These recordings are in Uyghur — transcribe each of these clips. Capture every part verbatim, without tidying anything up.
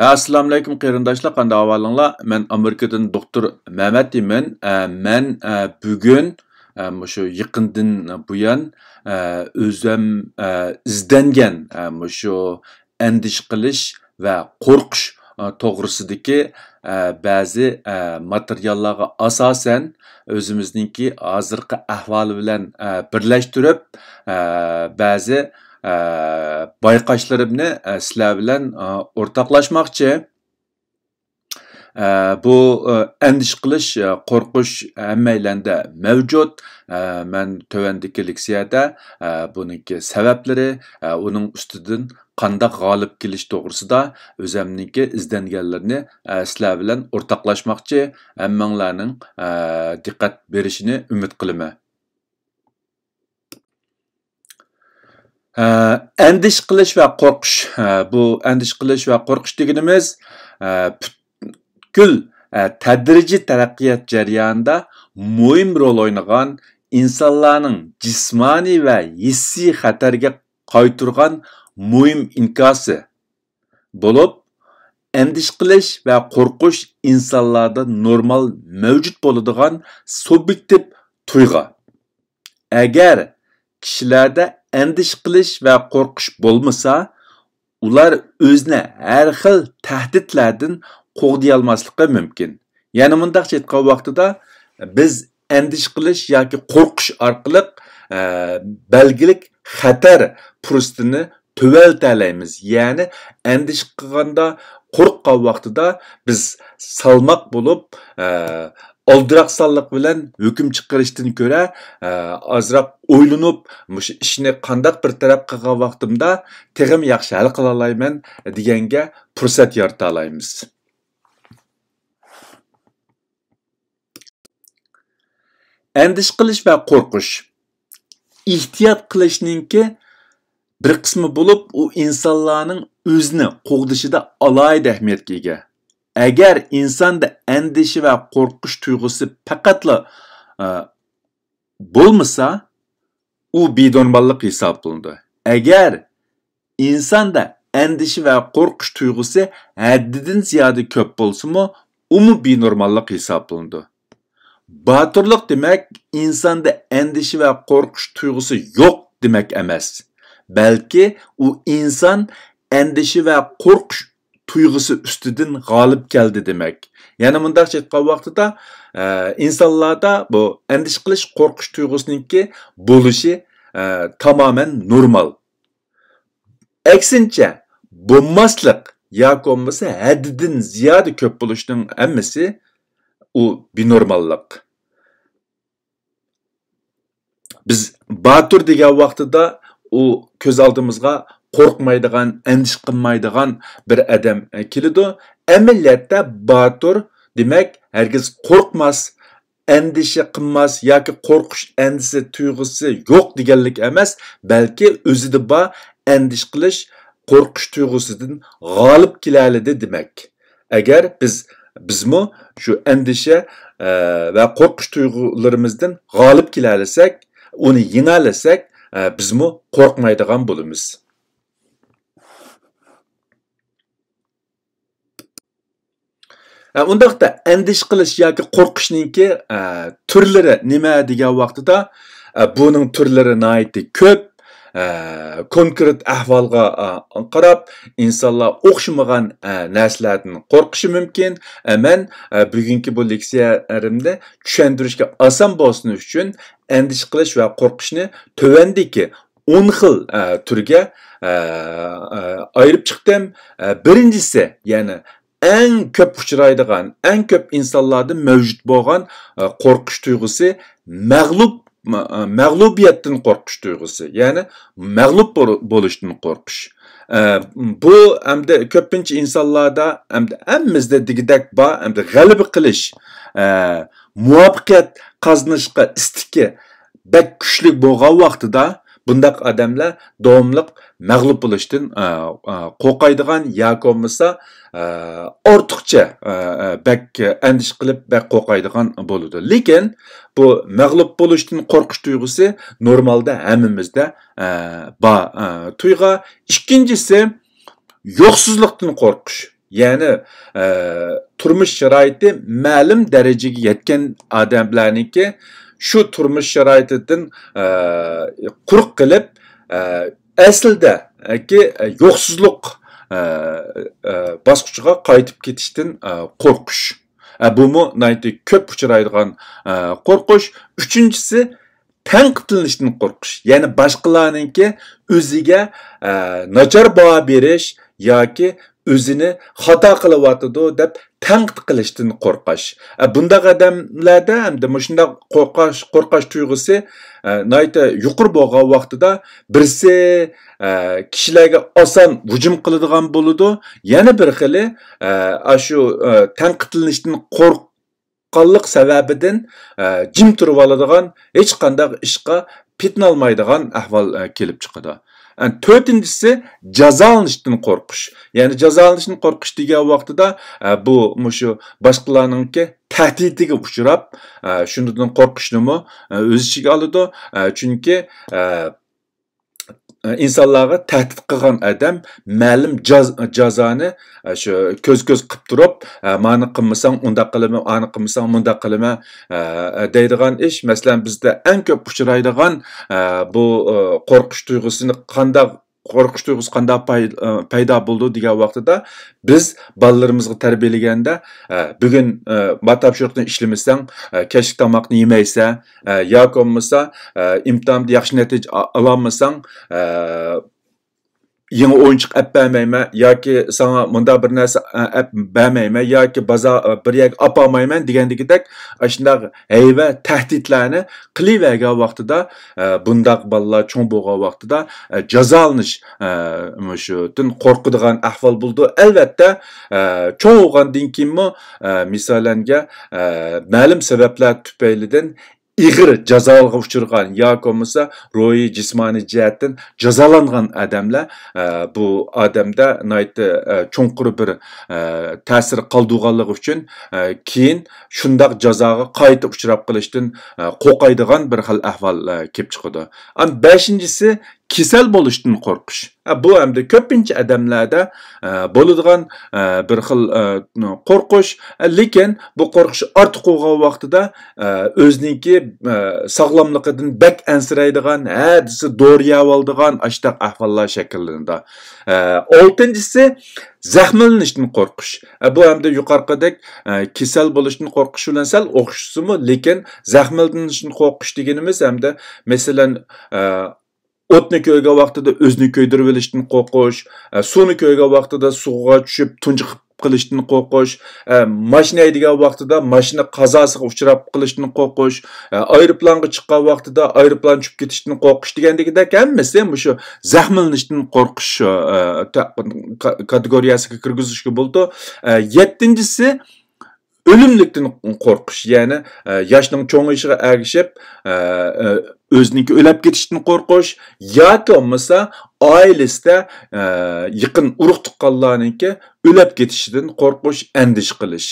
ھە، ئەسسالامۇئەلەيكۇم قېرىنداشلار، قانداق ئەھۋالىڭلار؟ مەن ئامېرىكىدىن دوختۇر مەمەت ئىمىن. ئە، مەن، ئە، بۈگۈن، ئە، مۇشۇ يېقىندىن بۇيان، ئە، ئۆزۈم، ئە، ئىزدەنگەن، ئە، مۇشۇ ئەندىشە قىلىش ۋە قورقۇش، ئە، توغرىسىدىكى، ئە، بەزى، ئە، ماتېرىياللارغا ئاساسەن، ئۆزىمىزنىڭكى ھازىرقى ئەھۋالى بىلەن، ئە، بىرلەشتۈرۈپ، ئە، بەزى، ئە، بايقاشلىرىمنى، ئە، سىلەر بىلەن، ئە، ئورتاقلاشماقچى. ئە، بۇ، ئە، ئەندىشە قىلىش، ئە، قورقۇش ھەممەيلەندە مەۋجۇت. ئە، مەن تۆۋەندىكى لېكسىيەدە، ئە، بۇنىڭكى سەۋەبلىرى، ئە، ئۇنىڭ ئۈستىدىن قانداق غالىب كېلىش توغرىسىدا ئۆزەمنىڭكى ئىزدەنگەنلىرىنى، ئە، سىلەر بىلەن ئورتاقلاشماقچى. ھەممىڭلارنىڭ، ئە، دىققەت بېرىشىنى ئۈمىد قىلىمەن. ئە، ئەندىشە قىلىش ۋە قورقۇش. ئە، بۇ ئەندىشە قىلىش ۋە قورقۇش دېگىنىمىز، ئە، پۈتكۈل، ئە، تەدرىجىي تەرەققىيات جەريانىدا مۇھىم رول ئوينىغان، ئىنسانلارنىڭ جىسمانىي ۋە ھېسسىي خەتەرگە قايتۇرغان مۇھىم ئىنكاسى بولۇپ، ئەندىشە قىلىش ۋە قورقۇش ئىنسانلاردا نورمال مەۋجۇت بولىدىغان سۇبيېكتىپ تۇيغۇ. ئەگەر كىشىلەردە ئەندىشە قىلىش ۋە قورقۇش بولمىسا، ئۇلار ئۆزىنى ھەر خىل تەھدىتلەردىن قوغدىيالماسلىقى مۇمكىن. يەنە مۇنداقچە ئېيتقان ۋاقتىدا، بىز ئەندىشە قىلىش ياكى قورقۇش ئارقىلىق، ئە، بەلگىلىك خەتەر پۇرسىتىنى تۆۋەنلىتەلەيمىز. يەنى ئەندىشە قىلغاندا، قورققان ۋاقتىدا بىز سالماق بولۇپ، ئە، ئالدىراقسانلىق بىلەن ھۆكۈم چىقىرىشتىن كۆرە، ئە، ئازراق ئويلىنىپ، مۇشۇ ئىشنى قانداق بىر تەرەپ قىلغان ۋاقتىمدا تېخىمۇ ياخشى ھەل قىلالايمەن دېگەنگە پۇرسەت يارىتالايمىز. ئەندىشە قىلىش ۋە قورقۇش. ئېھتىيات قىلىشنىڭكى بىر قىسمى بولۇپ، ئۇ ئىنسانلارنىڭ ئۆزىنى قوغدىشىدا ئالاھىدە ئەھمىيەتكە ئىگە. ئەگەر ئىنساندا ئەندىشە ۋە قورقۇش تۇيغۇسى پەقەتلا، ئە، بولمىسا، ئۇ بىنورماللىق ھېسابلىنىدۇ. ئەگەر ئىنساندا ئەندىشە ۋە قورقۇش تۇيغۇسى ھەددىدىن زىيادە كۆپ بولسىمۇ، ئۇمۇ بىنورماللىق ھېسابلىنىدۇ. باتۇرلۇق دېمەك، ئىنساندا ئەندىشە ۋە قورقۇش تۇيغۇسى يوق دېمەك ئەمەس، بەلكى ئۇ ئىنسان ئەندىشە ۋە قورقۇش تۇيغۇسى ئۈستىدىن غالىب كەلدى دېمەك. يەنە مۇنداقچە ئېيتقان ۋاقتىدا، ئە، ئىنسانلاردا بۇ ئەندىشە قىلىش، قورقۇش تۇيغۇسىنىڭكى بولۇشى، ئە، تامامەن نورمال. ئەكسىنچە، بولماسلىق ياكى بولمىسا ھەددىدىن زىيادە كۆپ بولۇشنىڭ ھەممىسى ئۇ بىنورماللىق. بىز باتۇر دېگەن ۋاقتىدا ئۇ كۆز ئالدىمىزغا قورقمايدىغان، ئەندىشە قىلمايدىغان بىر ئادەم، ئە، كېلىدۇ. ئەمەلىيەتتە باتۇر دېمەك ھەرگىز قورقماس، ئەندىشە قىلماس ياكى قورقۇش، ئەندىشە تۇيغۇسى يوق دېگەنلىك ئەمەس، بەلكى ئۆزىدە بار ئەندىشە قىلىش، قورقۇش تۇيغۇسىدىن غالىب كېلەلىدى دېمەك. ئەگەر بىز، بىزمۇ شۇ ئەندىشە، ئە، ۋە قورقۇش تۇيغۇلىرىمىزدىن غالىب كېلەلىسەك، ئۇنى يېڭەلىسەك، ئە، بىزمۇ قورقمايدىغان بولىمىز. ئە، ئۇنداقتا ئەندىشە قىلىش ياكى قورقۇشنىڭكى، ئە، تۈرلىرى نېمە دېگەن ۋاقتىدا، ئە، بۇنىڭ تۈرلىرى ناھايىتى كۆپ. ئە، كونكرېت ئەھۋالغا، ئە، قاراپ ئىنسانلار ئوخشىمىغان، ئە، نەرسىلەردىن قورقۇشى مۇمكىن. ئە، مەن، ئە، بۈگۈنكى بۇ لېكسىيەلىرىمنى چۈشەندۈرۈشكە ئاسان بولسۇن ئۈچۈن ئەندىشە قىلىش ۋە قورقۇشنى تۆۋەندىكى ئون خىل، ئە، تۈرگە، ئە، ئە، ئايرىپ چىقتىم. ئە، بىرىنچىسى، يەنى ئەڭ كۆپ ئۇچرايدىغان، ئەڭ كۆپ ئىنسانلاردا مەۋجۇت بولغان، ئە، قورقۇش تۇيغۇسى مەغلۇپ، مە-، ئە، مەغلۇبىيەتتىن قورقۇش تۇيغۇسى، يەنى مەغلۇپ بول-، بولۇشتىن قورقۇش. ئە، بۇ ئەمدى كۆپىنچە ئىنسانلاردا، ئەمدى ھەممىمىزدە دېگۈدەك بار، ئەمدى غەلىبە قىلىش، ئە، مۇۋەپپەقىيەت قازىنىشقا ئىستىكى بەك كۈچلۈك بولغان ۋاقتىدا بۇنداق ئادەملەر داۋاملىق مەغلۇپ بولۇشتىن، ئە، ئە، قورقايدىغان ياكى بولمىسا، ئە، ئارتۇقچە، ئە، ئە، بەك ئەندىشە قىلىپ بەك قورقايدىغان بولىدۇ. لېكىن بۇ مەغلۇپ بولۇشتىن قورقۇش تۇيغۇسى نورمالدا ھەممىمىزدە، ئە، بار، ئە، تۇيغۇ. ئىككىنچىسى، يوقسۇزلۇقتىن قورقۇش. يەنى، ئە، تۇرمۇش شارائىتى مەلۇم دەرىجىگە يەتكەن ئادەملەرنىڭكى شۇ تۇرمۇش شارائىتىدىن، ئە، قۇرۇق قېلىپ، ئە، ئەسلىدىكى، ئە، يوقسۇزلۇق، ئە، ئە، باسقۇچىغا قايتىپ كېتىشتىن، ئە، قورقۇش. ئە، بۇمۇ ناھايىتى كۆپ ئۇچرايدىغان، ئە، قورقۇش. ئۈچىنچىسى، تەنقىدلىنىشتىن قورقۇش. يەنى باشقىلارنىڭكى ئۆزىگە، ئە، ناچار باھا بېرىش ياكى ئۆزىنى خاتا قىلىۋاتىدۇ دەپ تەنقىد قىلىشتىن قورقۇش. ئە، بۇنداق ئادەملەردە ئەمدى مۇشۇنداق قورقۇش، قورقۇش تۇيغۇسى، ئە، ناھايىتى يۇقىرى بولغان ۋاقتىدا بىرسى، ئە، كىشىلەرگە ئاسان ھۇجۇم قىلىدىغان بولىدۇ. يەنە بىر خىلى، ئە، ئاشۇ، ئە، تەنقىدلىنىشتىن قورق-، قورققانلىق سەۋەبىدىن، ئە، جىم تۇرۇۋالىدىغان، ھېچقانداق ئىشقا پېتىنالمايدىغان ئەھۋال، ئە، كېلىپ چىقىدۇ. ئە، تۆتىنچىسى، جازالىنىشتىن قورقۇش. يەنى جازالىنىشتىن قورقۇش دېگەن ۋاقتىدا، ئە، بۇ مۇشۇ باشقىلارنىڭكى تەھدىتىگە ئۇچراپ، ئە، شۇنىڭدىن قورقۇشنىمۇ، ئە، ئۆز ئىچىگە ئالىدۇ. ئە، چۈنكى، ئە، ئىنسانلارغا تەھدىت قىلغان ئادەم مەلۇم جاز-، جازانى، ئە، شۇ كۆز-كۆز قىپ تۇرۇپ، ئە، مانى قىلمىساڭ ئۇنداق قىلىمەن، ئانى قىلمىساڭ مۇنداق قىلىمەن، ئە، دەيدىغان ئىش. مەسىلەن، بىزدە ئەڭ كۆپ ئۇچرايدىغان، ئە، بۇ، ئە، قورقۇش تۇيغۇسىنى قانداق، قورقۇش تۇيغۇسى قانداق پاي-، ئە، پەيدا بولىدۇ دېگەن ۋاقتىدا، بىز بالىلىرىمىزغا تەربىيەلىگەندە، ئە، بۈگۈن، ئە، ما تاپشۇرۇقنى ئىشلىمىسەڭ، ئە، كەچلىك تاماقنى يېمەيسەن، ئە، ياكى بولمىسا، ئە، ئىمتىھاندا ياخشى نەتىجە ئا-، ئالالمىساڭ، ئە، يېڭى ئويۇنچۇق ئەپ بەرمەيمەن ياكى ساڭا مۇنداق بىر نەرسە، ئە، ئەپ بەرمەيمەن ياكى بازار، ئە، بىر يەرگە ئاپارمايمەن دېگەندىكىدەك، ئاشۇنداق ھەيۋە، تەھدىتلەرنى قىلىۋەرگەن ۋاقتىدا، ئە، بۇنداق بالىلار چوڭ بولغان ۋاقتىدا، ئە، جازالىنىش، ئە، مۇشۇدىن قورقىدىغان ئەھۋال بولىدۇ. ئەلۋەتتە، ئە، چوڭ بولغاندىن كېيىنمۇ، ئە، مىسالەنگە، ئە، مەلۇم سەۋەبلەر تۈپەيلىدىن ئېغىر جازالارغا ئۇچرىغان ياكى بولمىسا روھىي، جىسمانىي جەھەتتىن جازالانغان ئادەملەر، ئە، بۇ ئادەمدە ناھايىتى، ئە، چوڭقۇر بىر، ئە، تەسىر قالدۇرغانلىقى ئۈچۈن، ئە، كېيىن شۇنداق جازاغا قايتا ئۇچراپ قېلىشتىن، ئە، قورقايدىغان بىر خىل ئەھۋال، ئە، كېلىپ چىقىدۇ. ئەمدى بەشىنچىسى، كېسەل بولۇشتىن قورقۇش. ئە، بۇ ئەمدى كۆپىنچە ئادەملەردە، ئە، بولىدىغان، ئە، بىر خىل، ئە، قورقۇش. ئە، لېكىن بۇ قورقۇش ئارتۇق بولغان ۋاقتىدا، ئە، ئۆزىنىڭكى، ئە، ساغلاملىقىدىن بەك ئەنسىرەيدىغان، ھە دېسە دورا يەۋالىدىغان ئاشۇنداق ئەھۋاللار شەكىللىنىدۇ. ئە، ئالتىنچىسى، زەخىملىنىشتىن قورقۇش. ئە، بۇ ئەمدى يۇقىرىقىدەك، ئە، كېسەل بولۇشتىن قورقۇش بىلەن سەل ئوخشىسىمۇ، لېكىن زەخىملىنىشتىن قورقۇش دېگىنىمىز ئەمدى، مەسىلەن، ئە، ئوتنى كۆرگەن ۋاقتىدا ئۆزىنى كۆيدۈرۈۋېلىشتىن قورقۇش، ئە، سۇنى كۆرگەن ۋاقتىدا سۇغا چۈشۈپ تۇنجۇقۇپ قېلىشتىن قورقۇش، ئە، ماشىنا ھەيدىگەن ۋاقتىدا ماشىنا قازاسىغا ئۇچراپ قېلىشتىن قورقۇش، ئە، ئايروپىلانغا چىققان ۋاقتىدا ئايروپىلان چۈشۈپ كېتىشتىن قورقۇش دېگەندىكىدەك ھەممىسى مۇشۇ زەخىملىنىشتىن قورقۇش، ئە، تە-، كا-، كاتېگورىيەسىگە كىرگۈزۈشكە بولىدۇ. ئە، يەتتىنچىسى، ئۆلۈملۈكتىن قورقۇش، يەنى، ئە، ياشنىڭ چوڭىيىشىغا ئەگىشىپ، ئە، ئە، ئۆزىنىڭكى ئۆلۈپ كېتىشتىن قورقۇش ياكى بولمىسا ئائىلىسىدە، ئە، يېقىن ئۇرۇق تۇغقانلارنىڭكى ئۆلۈپ كېتىشىدىن قورقۇش، ئەندىشە قىلىش.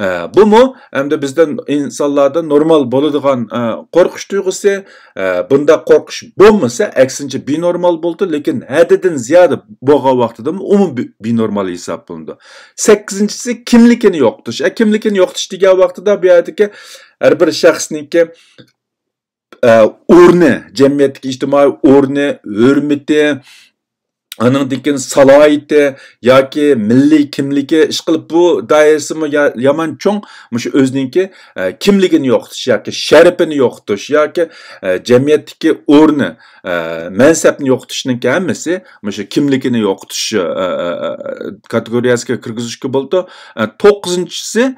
ئە، بۇمۇ ئەمدى بىزدە ئىنسانلاردا نورمال بولىدىغان، ئە، قورقۇش تۇيغۇسى. ئە، بۇنداق قورقۇش بولمىسا، ئەكسىنچە بىنورمال بولىدۇ، لېكىن ھەددىدىن زىيادە بولغان ۋاقتىدىمۇ ئۇمۇ بى-، بىنورمال ھېسابلىنىدۇ. سەككىزىنچىسى، كىملىكىنى يوقىتىش. ئە، كىملىكىنى يوقىتىش دېگەن ۋاقتىدا بۇ يەردىكى ھەر بىر شەخسنىڭكى، ئە، ئورنى، جەمئىيەتتىكى ئىجتىمائىي ئورنى، ھۆرمىتى، ئانىڭدىن كېيىن سالاھىيىتى ياكى مىللىي كىملىكى، ئىشقىلىپ بۇ دائىرىسىمۇ يا-، يامان چوڭ، مۇشۇ ئۆزىنىڭكى، ئە، كىملىكىنى يوقىتىش ياكى شەرىپىنى يوقىتىش ياكى، ئە، جەمئىيەتتىكى ئورنى، ئە، مەنسەپنى يوقىتىشنىڭكى ھەممىسى مۇشۇ كىملىكىنى يوقىتىش، ئە، ئە، ئە، كاتېگورىيەسىگە كىرگۈزۈشكە بولىدۇ. ئە، توققۇزىنچىسى،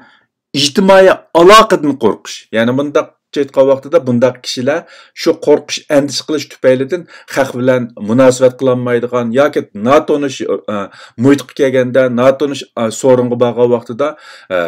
ئىجتىمائىي ئالاقىدىن قورقۇش. يەنى مۇنداقچە ئېيتقان ۋاقتىدا بۇنداق كىشىلەر شۇ قورقۇش، ئەندىشە قىلىش تۈپەيلىدىن خەق بىلەن مۇناسىۋەت قىلالمايدىغان ياكى ناتونۇش، ئە، مۇھىتقا كەلگەندە، ناتونۇش، ئە، سورۇنغا بارغان ۋاقتىدا، ئە،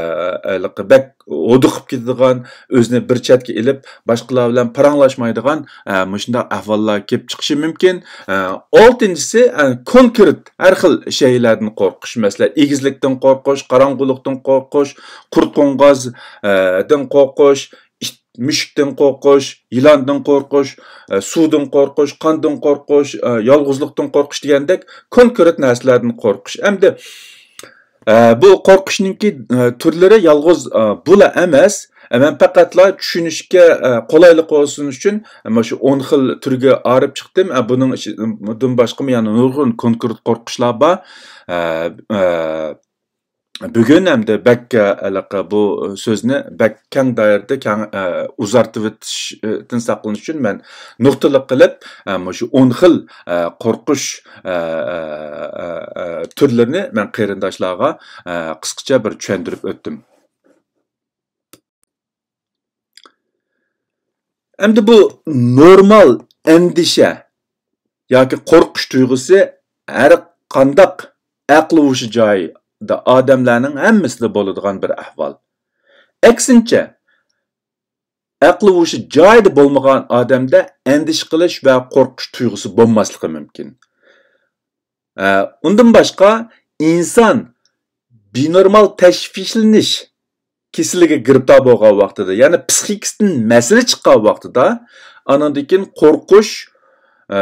ھېلىقى بەك ھودۇقۇپ كېتىدىغان، ئۆزىنى بىر چەتكە ئېلىپ، باشقىلار بىلەن پاراڭلاشمايدىغان، ئە، مۇشۇنداق ئەھۋاللار كېلىپ چىقىشى مۇمكىن. ئە، ئالتىنچىسى، ئە، كونكرېت ھەر خىل شەيلەردىن قورقۇش. مەسىلەن، ئېگىزلىكتىن قورقۇش، قاراڭغۇلۇقتىن قورقۇش، قۇرت قوڭغاز، ئە، دىن قورقۇش، ئىت، مۈشۈكتىن قورقۇش، يىلاندىن قورقۇش، ئە، سۇدىن قورقۇش، قاندىن قورقۇش، ئە، يالغۇزلۇقتىن قورقۇش دېگەندەك كونكرېت نەرسىلەردىن قورقۇش. ئەمدى ئە، بۇ قورقۇشنىڭكى، ئە، تۈرلىرى يالغۇز، ئە، بۇلا ئەمەس. ئە، مەن پەقەتلا چۈشىنىشكە، ئە، قولايلىق بولسۇن ئۈچۈن، ئە، مانا شۇ ئون خىل تۈرگە ئايرىپ چىقتىم. ئە، بۇنىڭ ئىچىدىن باشقىمۇ يەنە نۇرغۇن كونكرېت قورقۇشلار بار. ئە، ئە، بۈگۈن ئەمدى بەك، ئە، ھېلىقى بۇ سۆزنى بەك كەڭ دائىرىدە كەڭ، ئە، ئۇزارتىۋېتىشتىن ساقلىنىش ئۈچۈن مەن نۇقتىلىق قىلىپ، ئە، مۇشۇ ئون خىل، ئە، قورقۇش، ئە، ئە، ئە، ئە، تۈرلىرىنى مەن قېرىنداشلارغا، ئە، قىسقىچە بىر چۈشەندۈرۈپ ئۆتتۈم. ئەمدى بۇ نورمال ئەندىشە ياكى قورقۇش تۇيغۇسى ھەر قانداق ئەقلى ھوشى جايىدا ئادەملەرنىڭ ھەممىسىدە بولىدىغان بىر ئەھۋال. ئەكسىنچە، ئەقلى ھوشى جايىدا بولمىغان ئادەمدە ئەندىشە قىلىش ۋە قورقۇش تۇيغۇسى بولماسلىقى مۇمكىن. ئە، ئۇندىن باشقا، ئىنسان بىنورمال تەشۋىشلىنىش كېسىلىگە گىرىپتار بولغان ۋاقتىدا، يەنى پسىخىكىسىدىن مەسىلە چىققان ۋاقتىدا، ئانىڭدىن كېيىن قورقۇش، ئە،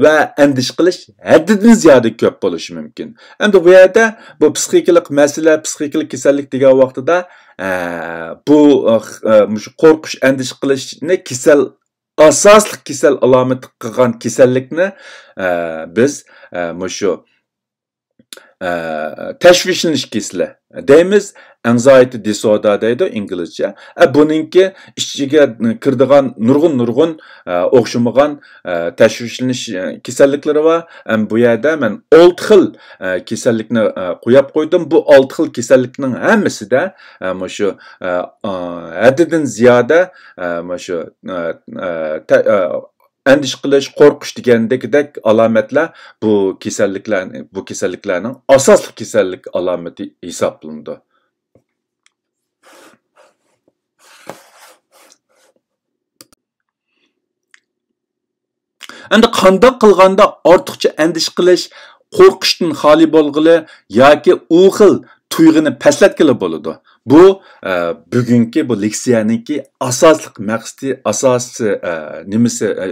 ۋە ئەندىشە قىلىش ھەددىدىن زىيادە كۆپ بولۇشى مۇمكىن. ئەمدى بۇ يەردە بۇ پسىخىكىلىق مەسىلە، پسىخىكىلىق كېسەللىك دېگەن ۋاقتىدا، ئە، بۇ، ئە، مۇشۇ قورقۇش، ئەندىشە قىلىشنى كېسەل، ئاساسلىق كېسەل ئالامىتى قىلغان كېسەللىكنى، ئە، بىز، ئە، مۇشۇ، ئە، تەشۋىشلىنىش كېسىلى دەيمىز، ئەنزايتى دىسوردېر دەيدۇ ئىنگلىزچە. ئە، بۇنىڭكى ئىچىگە كىرىدىغان نۇرغۇن، نۇرغۇن، ئە، ئوخشىمىغان، ئە، تەشۋىشلىنىش، ئە، كېسەللىكلىرى بار. ئەم، بۇ يەردە مەن ئالتە خىل، ئە، كېسەللىكنى، ئە، قويۇپ قويدۇم. بۇ ئالتە خىل كېسەللىكنىڭ ھەممىسىدە، ئە، مۇشۇ، ئە، ئا، ھەددىدىن زىيادە، ئە، مۇشۇ، ئە، ئە، تە-، ئە، ئەندىشە قىلىش، قورقۇش دېگەندىكىدەك ئالامەتلەر بۇ كېسەللىكلەرنى، بۇ كېسەللىكلەرنىڭ ئاساسلىق كېسەللىك ئالامىتى ھېسابلىنىدۇ. ئەمدى قانداق قىلغاندا ئارتۇقچە ئەندىشە قىلىش، قورقۇشتىن خالىي بولغىلى ياكى ئۇ خىل تۇيغۇنى پەسلەتكىلى بولىدۇ؟ بۇ، ئە، بۈگۈنكى بۇ لېكسىيەنىڭكى ئاساسلىق مەقسىتى، ئاساسىي، ئە، نېمىسى، ئە،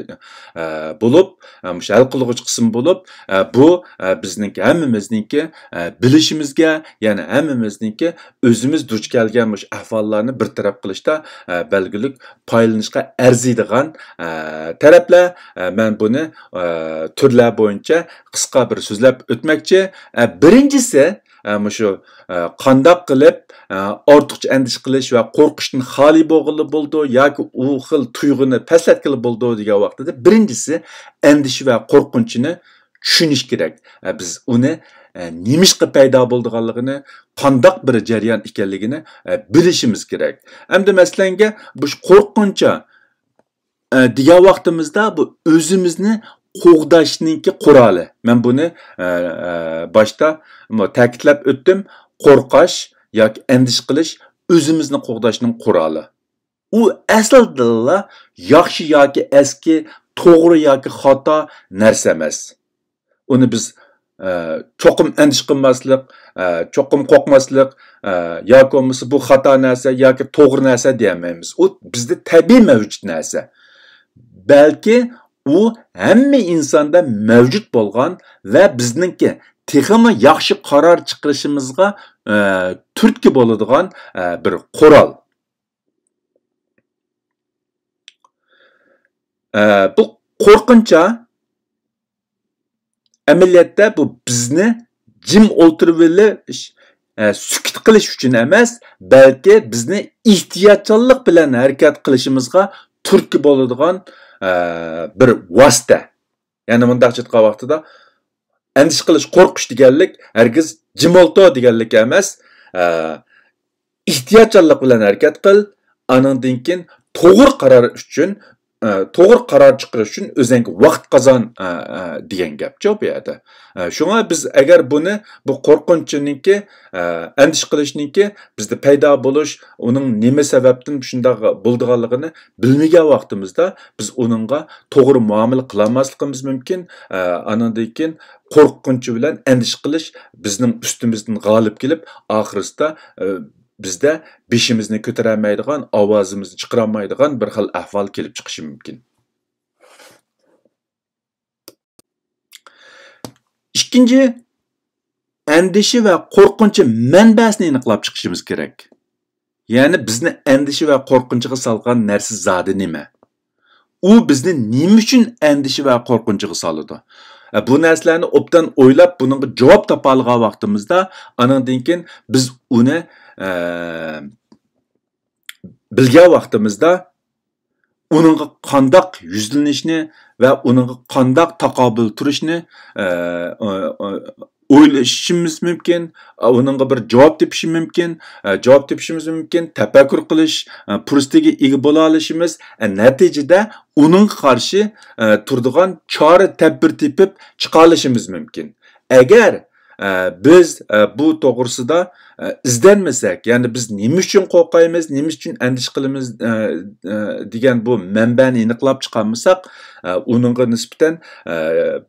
ئە، بولۇپ، ئە، مۇشۇ ھەل قىلغۇچ قىسمى بولۇپ، ئە، بۇ، ئە، بىزنىڭكى ھەممىمىزنىڭكى، ئە، بىلىشىمىزگە، يەنى ھەممىمىزنىڭكى ئۆزىمىز دۇچ كەلگەن مۇشۇ ئەھۋاللارنى بىر تەرەپ قىلىشتا، ئە، بەلگىلىك پايدىلىنىشقا ئەرزىيدىغان، ئە، تەرەپلەر. ئە، مەن بۇنى، ئە، تۈرلەر بويىچە قىسقا بىر سۆزلەپ ئۆتمەكچى. ئە، بىرىنچىسى، ئە، مۇشۇ، ئە، قانداق قىلىپ، ئە، ئارتۇقچە ئەندىشە قىلىش ۋە قورقۇشتىن خالىي بولغىلى بولىدۇ ياكى ئۇ خىل تۇيغۇنى پەسلەتكىلى بولىدۇ دېگەن ۋاقتىدا، بىرىنچىسى ئەندىشە ۋە قورقۇنچنى چۈشىنىش كېرەك. ئە، بىز ئۇنى، ئە، نېمىشقا پەيدا بولىدىغانلىقىنى، قانداق بىر جەريان ئىكەنلىكىنى، ئە، بىلىشىمىز كېرەك. ئەمدى مەسىلەنگە، بۇ قورقۇنچ، ئە، دېگەن ۋاقتىمىزدا بۇ ئۆزىمىزنى قوغداشنىڭكى قورالى. مەن بۇنى، ئە، ئە، باشتا مۇ-، تەكىتلەپ ئۆتتۈم. قورقاش ياكى ئەندىشە قىلىش ئۆزىمىزنى قوغداشنىڭ قورالى. ئۇ ئەسلىدىنلا ياخشى ياكى ئەسكى، توغرا ياكى خاتا نەرسە ئەمەس. ئۇنى بىز، ئە، چوقۇم ئەندىشە قىلماسلىق، ئە، چوقۇم قورقماسلىق، ئە، ياكى بولمىسا بۇ خاتا نەرسە ياكى توغرا نەرسە دېيەلمەيمىز. ئۇ بىزدە تەبىئىي مەۋجۇت نەرسە. بەلكى ئۇ ھەممە ئىنساندا مەۋجۇت بولغان ۋە بىزنىڭكى تېخىمۇ ياخشى قارار چىقىرىشىمىزغا، ئە، تۈرتكە بولىدىغان، ئە، بىر قورال. ئە، بۇ قورقۇنچ ئەمەلىيەتتە بۇ بىزنى جىم ئولتۇرۇۋېلىش، ئە، سۈكۈت قىلىش ئۈچۈن ئەمەس، بەلكى بىزنى ئېھتىياتچانلىق بىلەن ھەرىكەت قىلىشىمىزغا تۈرتكە بولىدىغان، ئە، بىر ۋاسىتە. يەنى مۇنداقچە ئېيتقان ۋاقتىدا، ئەندىشە قىلىش، قورقۇش دېگەنلىك ھەرگىز جىم ئولتۇر دېگەنلىك ئەمەس. ئە، ئېھتىياتچانلىق بىلەن ھەرىكەت قىل، ئانىڭدىن كېيىن توغرا قارار ئۈچۈن، ئە، توغرا قارار چىقىرىش ئۈچۈن ئۆزۈڭگە ۋاقىت قازان، ئە، ئە، دېگەن گەپچۇ بۇ يەردە. ئە، شۇڭا بىز ئەگەر بۇنى، بۇ قورقۇنچنىڭكى، ئە، ئەندىشە قىلىشنىڭكى بىزدە پەيدا بولۇش، ئۇنىڭ نېمە سەۋەبتىن شۇنداق بولىدىغانلىقىنى بىلمىگەن ۋاقتىمىزدا، بىز ئۇنىڭغا توغرا مۇئامىلە قىلالماسلىقىمىز مۇمكىن. ئە، ئانىڭدىن كېيىن قورقۇنچ بىلەن ئەندىشە قىلىش بىزنىڭ ئۈستىمىزدىن غالىب كېلىپ، ئاخىرسىدا، ئە، بىزدە بېشىمىزنى كۆتۈرەلمەيدىغان، ئاۋازىمىزنى چىقىرالمايدىغان بىر خىل ئەھۋال كېلىپ چىقىشى مۇمكىن. ئىككىنچى، ئەندىشە ۋە قورقۇنچى مەنبەسىنى ئېنىقلاپ چىقىشىمىز كېرەك. يەنى بىزنى ئەندىشە ۋە قورقۇنچقا سالغان نەرسە زادى نېمە؟ ئۇ بىزنى نېمە ئۈچۈن ئەندىشە ۋە قورقۇنچقا سالىدۇ؟ ئە، بۇ نەرسىلەرنى ئوبدان ئويلاپ، بۇنىڭغا جاۋاب تاپالىغان ۋاقتىمىزدا، ئانىڭدىن كېيىن بىز ئۇنى، ئە، بىلگەن ۋاقتىمىزدا، ئۇنىڭغا قانداق يۈزلىنىشنى ۋە ئۇنىڭغا قانداق تاقابىل تۇرۇشنى، ئە، ئە، ئە، ئويلىشىشىمىز مۇمكىن، ئۇنىڭغا بىر جاۋاب تېپىشى مۇمكىن، ئە، جاۋاب تېپىشىمىز مۇمكىن، تەپەككۇر قىلىش، ئە، پۇرسىتىگە ئىگە بولالىشىمىز، ئە، نەتىجىدە ئۇنىڭغا قارشى، ئە، تۇرىدىغان چارە تەدبىر تېپىپ چىقالىشىمىز مۇمكىن. ئەگەر، ئە، بىز، ئە، بۇ توغرىسىدا، ئە، ئىزدەنمىسەك، يەنى بىز نېمە ئۈچۈن قورقايمىز، نېمە ئۈچۈن ئەندىشە قىلىمىز، ئە، ئە، دېگەن بۇ مەنبەنى ئېنىقلاپ چىقالمىساق، ئە، ئۇنىڭغا نىسبەتەن، ئە،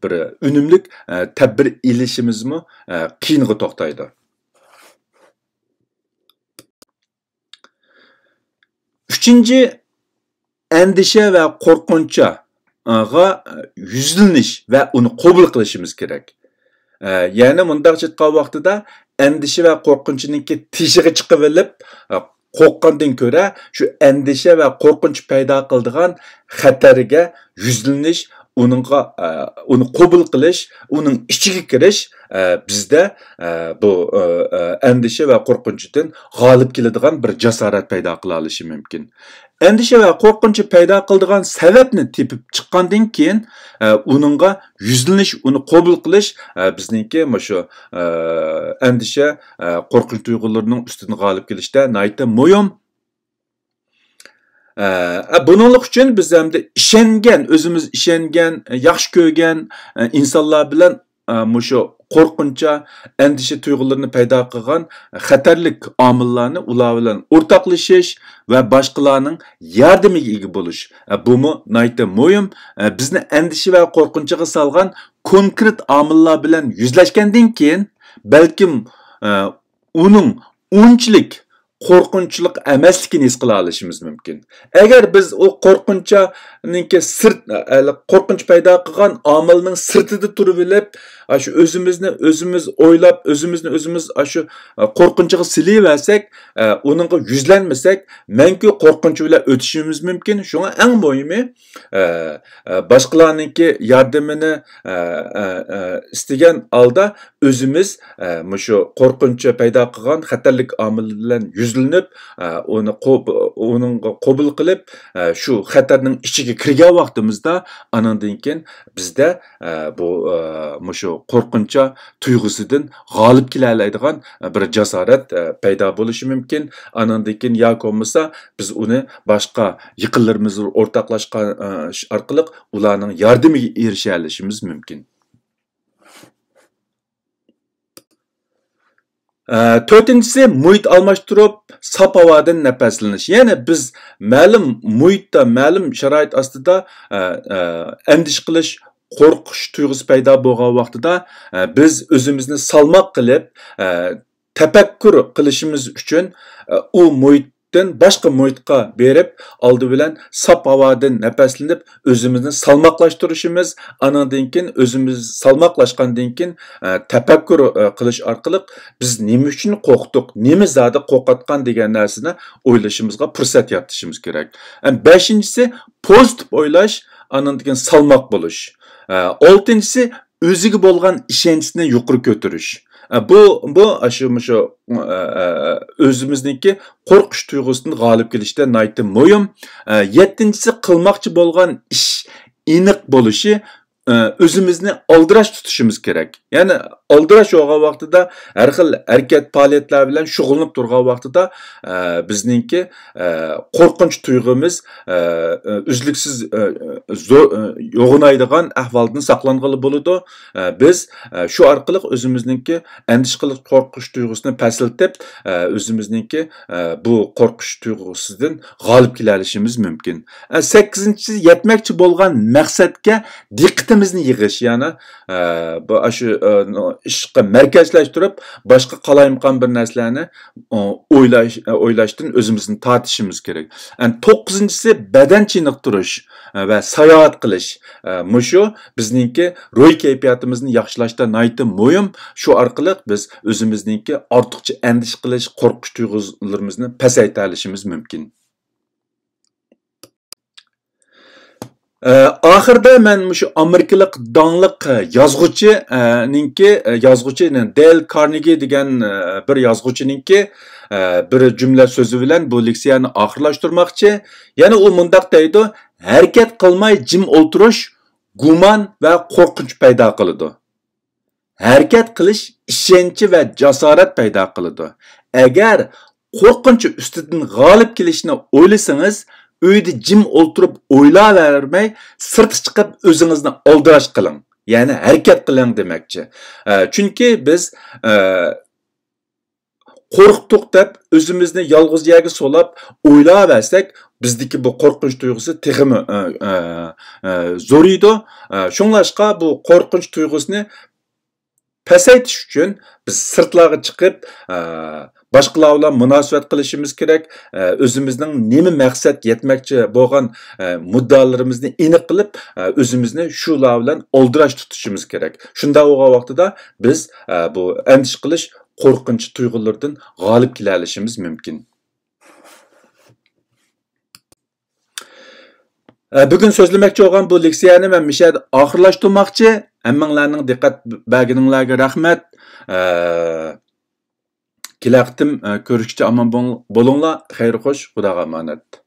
بىر ئۈنۈملۈك، ئە، تەدبىر ئېلىشىمىزمۇ، ئە، قىيىنغا توختايدۇ. ئۈچىنچى، ئەندىشە ۋە قورقۇنچقا يۈزلىنىش ۋە ئۇنى قوبۇل قىلىشىمىز كېرەك. ئە، يەنى مۇنداقچە ئېيتقان ۋاقتىدا، ئەندىشە ۋە قورقۇنچنىڭكى تېشىغا چىقىۋېلىپ، ئە، قورققاندىن كۆرە، شۇ ئەندىشە ۋە قورقۇنچ پەيدا قىلىدىغان خەتەرگە يۈزلىنىش، ئۇنىڭغا، ئە، ئۇنى قوبۇل قىلىش، ئۇنىڭ ئىچىگە كىرىش، ئە، بىزدە، ئە، بۇ، ئە، ئە، ئەندىشە ۋە قورقۇنچتىن غالىب كېلىدىغان بىر جاسارەت پەيدا قىلالىشى مۇمكىن. ئەندىشە ۋە قورقۇنچ پەيدا قىلىدىغان سەۋەبنى تېپىپ چىققاندىن كېيىن، ئە، ئۇنىڭغا يۈزلىنىش، ئۇنى قوبۇل قىلىش، ئە، بىزنىڭكى مۇشۇ، ئە، ئەندىشە، ئە، قورقۇنچ تۇيغۇلىرىنىڭ ئۈستىدىن غالىب كېلىشتە ناھايىتى مۇھىم. ئە، بۇنىڭلىق ئۈچۈن بىز ئەمدى ئىشەنگەن، ئۆزىمىز ئىشەنگەن، ياخشى كۆرگەن، ئە، ئىنسانلار بىلەن، ئە، مۇشۇ قورقۇنچ، ئەندىشە تۇيغۇلىرىنى پەيدا قىلغان خەتەرلىك ئامىللارنى ئۇلار بىلەن ئورتاقلىشىش ۋە باشقىلارنىڭ ياردىمىگە ئىگە بولۇش. ئە، بۇمۇ ناھايىتى مۇھىم. ئە، بىزنى ئەندىشە ۋە قورقۇنچقا سالغان كونكرېت ئامىللار بىلەن يۈزلەشكەندىن كېيىن، بەلكىم، ئە، ئۇنىڭ ئۇنچىلىك قورقۇنچلۇق ئەمەسلىكىنى ھېس قىلالىشىمىز مۇمكىن. ئەگەر بىز ئۇ قورقۇنچنىڭكى سىرت، قورقۇنچ پەيدا قىلغان ئامىلنىڭ سىرتىدا تۇرۇۋېلىپ، شۇ ئۆزىمىزنى ئۆزىمىز ئويلاپ، ئۆزىمىزنى ئۆزىمىز شۇ قورقۇنچقا سېلىۋەرسەك، ئۇنىڭغا يۈزلەنمىسەك، مەڭگۈ قورقۇنچ بىلەن ئۆتۈشىمىز مۇمكىن. شۇڭا ئەڭ مۇھىمى، ئە، ئە، باشقىلارنىڭكى ياردىمىنى، ئە، ئە، ئە، ئىستىگەن ھالدا ئۆزىمىز، ئە، مۇشۇ قورقۇنچ پەيدا قىلغان خەتەرلىك ئامىل بىلەن يۈزلىنىپ، ئە، ئۇنى قوب-، ئۇنىڭغا قوبۇل قىلىپ، ئە، شۇ خەتەرنىڭ ئىچىگە كىرگەن ۋاقتىمىزدا، ئانىڭدىن كېيىن بىزدە، ئە، بۇ، ئە، مۇشۇ قورقۇنچ تۇيغۇسىدىن غالىب كېلەلەيدىغان، ئە، بىر جاسارەت، ئە، پەيدا بولۇشى مۇمكىن. ئانىڭدىن كېيىن ياكى بولمىسا بىز ئۇنى باشقا يېقىنلىرىمىز بىلەن ئورتاقلاشقان، ئە، ئارقىلىق ئۇلارنىڭ ياردىمىگە ئېرىشەلىشىمىز مۇمكىن. ئە، تۆتىنچىسى، مۇھىت ئالماشتۇرۇپ، ساپ ھاۋادىن نەپەسلىنىش. يەنى بىز مەلۇم مۇھىتتا، مەلۇم شارائىت ئاستىدا، ئە، ئە، ئەندىشە قىلىش، قورقۇش تۇيغۇسى پەيدا بولغان ۋاقتىدا، ئە، بىز ئۆزىمىزنى سالماق قىلىپ، ئە، تەپەككۇر قىلىشىمىز ئۈچۈن، ئە، ئۇ مۇھىتتىن باشقا مۇھىتقا بېرىپ، ئالدى بىلەن ساپ ھاۋادىن نەپەسلىنىپ، ئۆزىمىزنى سالماقلاشتۇرۇشىمىز، ئانىڭدىن كېيىن ئۆزىمىز سالماقلاشقاندىن كېيىن، ئە، تەپەككۇر، ئە، قىلىش ئارقىلىق بىز نېمە ئۈچۈن قورقتۇق، نېمە زادى قورقۇتقان دېگەن نەرسىنى ئويلىشىمىزغا پۇرسەت يارىتىشىمىز كېرەك. ئەم، بەشىنچىسى، پوزىتىپ ئويلاش، ئانىڭدىن كېيىن سالماق بولۇش. ئە، ئالتىنچىسى، ئۆزىگە بولغان ئىشەنچنى يۇقىرى كۆتۈرۈش. ئە، بۇ، بۇ، ئاشۇ، مۇشۇ، ئە، ئە، ئۆزىمىزنىڭكى قورقۇش تۇيغۇسىدىن غالىب كېلىشتە ناھايىتى مۇھىم. ئە، يەتتىنچىسى، قىلماقچى بولغان ئىش ئېنىق بولۇشى، ئە، ئۆزىمىزنى ئالدىراش تۇتۇشىمىز كېرەك. يەنى ئالدىراش بولغان ۋاقتىدا ھەر خىل ھەرىكەت، پائالىيەتلەر بىلەن شۇغۇللىنىپ تۇرغان ۋاقتىدا، ئە، بىزنىڭكى، ئە، قورقۇنچ تۇيغۇمىز، ئە، ئە، ئۈزلۈكسىز، ئە، زور، ئە، يوغىنايدىغان ئەھۋالدىن ساقلانغىلى بولىدۇ. ئە، بىز، ئە، شۇ ئارقىلىق ئۆزىمىزنىڭكى ئەندىشە قىلىش، قورقۇش تۇيغۇسىنى پەسىلتىپ، ئە، ئۆزىمىزنىڭكى، ئە، بۇ قورقۇش تۇيغۇسىدىن غالىب كېلەلىشىمىز مۇمكىن. ئە، سەككىزىنچىسى، يەتمەكچى بولغان مەقسەتكە دىققىتىمىز بىزنى يىغىش، يەنى، ئە، بۇ، ئاشۇ، ئە، نو-، ئىشقا مەركەزلەشتۈرۈپ، باشقا قالايمىقان بىر نەرسىلەرنى، ئو، ئويلاش، ئە، ئويلاشتىن ئۆزىمىزنى تارتىشىمىز كېرەك. ئەنە توققۇزىنچىسى بەدەن چېنىقتۇرۇش، ئە، ۋە ساياھەت قىلىش. ئە، مۇشۇ بىزنىڭكى روھىي كەيپىياتىمىزنى ياخشىلاشتا ناھايىتى مۇھىم. شۇ ئارقىلىق بىز ئۆزىمىزنىڭكى ئارتۇقچە ئەندىشە قىلىش، قورقۇش تۇيغۇلىرىمىزنى پەسەيتەلىشىمىز مۇمكىن. ئە، ئاخىرىدا مەن مۇشۇ ئامېرىكىلىق داڭلىق يازغۇچى، ئە، نىڭكى، ئە، يازغۇچى دېيل كارنېگى دېگەن، ئە، بىر يازغۇچىنىڭكى، ئە، بىر جۈملە سۆزى بىلەن بۇ لېكسىيەنى ئاخىرلاشتۇرماقچى. يەنە ئۇ مۇنداق دەيدۇ: «ھەرىكەت قىلماي جىم ئولتۇرۇش گۇمان ۋە قورقۇنچ پەيدا قىلىدۇ. ھەرىكەت قىلىش ئىشەنچ ۋە جاسارەت پەيدا قىلىدۇ. ئەگەر قورقۇنچ ئۈستىدىن غالىب كېلىشنى ئويلىسىڭىز، ئۆيدە جىم ئولتۇرۇپ ئويلاۋەرمەي، سىرتقا چىقىپ ئۆزىڭىزنى ئالدىراش قىلىڭ.» يەنى ھەرىكەت قىلىڭ دېمەكچى. ئە، چۈنكى بىز، ئە، قورقتۇق دەپ ئۆزىمىزنى يالغۇز يەرگە سولاپ ئويلاۋەرسەك، بىزدىكى بۇ قورقۇنچ تۇيغۇسى تېخىمۇ، ئە، ئە، ئە، زورىيىدۇ. ئە، شۇڭلاشقا بۇ قورقۇنچ تۇيغۇسىنى پەسەيتىش ئۈچۈن بىز سىرتلارغا چىقىپ، ئە، باشقىلار بىلەن مۇناسىۋەت قىلىشىمىز كېرەك. ئە، ئۆزىمىزنىڭ نېمە مەقسەت يەتمەكچى بولغان، ئە، مۇددىئالىرىمىزنى ئېنىق قىلىپ، ئە، ئۆزىمىزنى شۇلار بىلەن ئالدىراش تۇتۇشىمىز كېرەك. شۇنداق بولغان ۋاقتىدا بىز، ئە، بۇ ئەندىشە قىلىش، قورقۇنچ تۇيغۇلىرىدىن غالىب كېلەلىشىمىز مۇمكىن. ئە، بۈگۈن سۆزلىمەكچى بولغان بۇ لېكسىيەنى مەن مۇشۇ يەردە ئاخىرلاشتۇرماقچى. ھەممىڭلارنىڭ دىققەت بەرگىنىڭلارغا رەھمەت. ئە، كېلەر قېتىم، ئە، كۆرۈشكىچە ئامان بولۇڭ-، بولۇڭلار. خەير خوش، خۇداغا ئامانەت.